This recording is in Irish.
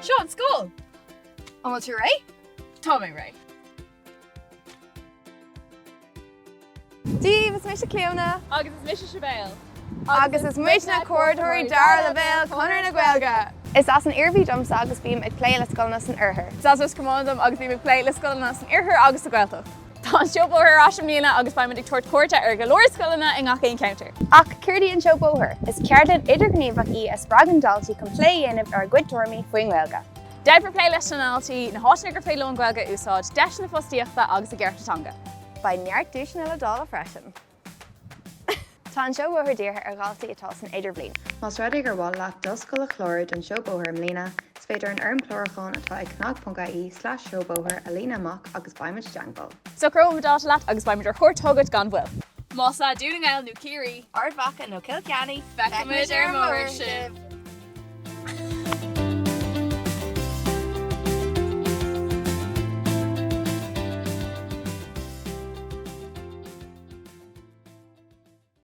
Seo an scoil! An bhfuil tú réidh? Tá mé réidh. Dia daoibh, is mise Clíona. Agus is mise Sibéal. Agus is muidne Comhordaitheoirí Dara Leibhéal Chonradh na Gaeilge! Is as an Iarmhí domsa agus bím ag plé le scoileanna san Oirthear. Is as Ros Comáin dom agus bím ag plé le scoileanna san Iarthar agus sa Ghaeltacht. Tá an Seó Bóthair ar ais i mbliana agus beimid ag tabhairt cuairte ar go leor scoileanna i ngach aon cheantar. Ach céard í an Seó Bóthair? Is ceardlann idirghníomhach í a spreagann daltaí chun plé a dhéanamh ar a gcuid tuairimí faoin nGaeilge. Déanfar plé leis na ndaltaí, na háiteanna gur féidir leo an Ghaeilge a úsáid, deiseanna fostaíochta agus a gcearta teanga. Beidh neart duaiseanna le dáileadh freisin. Tá an Seó Bóthair dírithe ar dhaltaí atá san Idirbhliain. Más rud é gur mhaith leat do scoil a chlárú don Seó Bóthair i mbliana, is féidir an fhoirm chlárúcháin atá ag cnag.ie slash seó bóthair a líonadh amach agus beimid i dteagmháil. Socróimid dáta leat agus beimid ar cuairt chugat gan mhoill. Más as Dún na nGall nó Ciarraí, Ard Mhacha nó Cill Chainnigh, feicfimid ar an mbóthar sibh!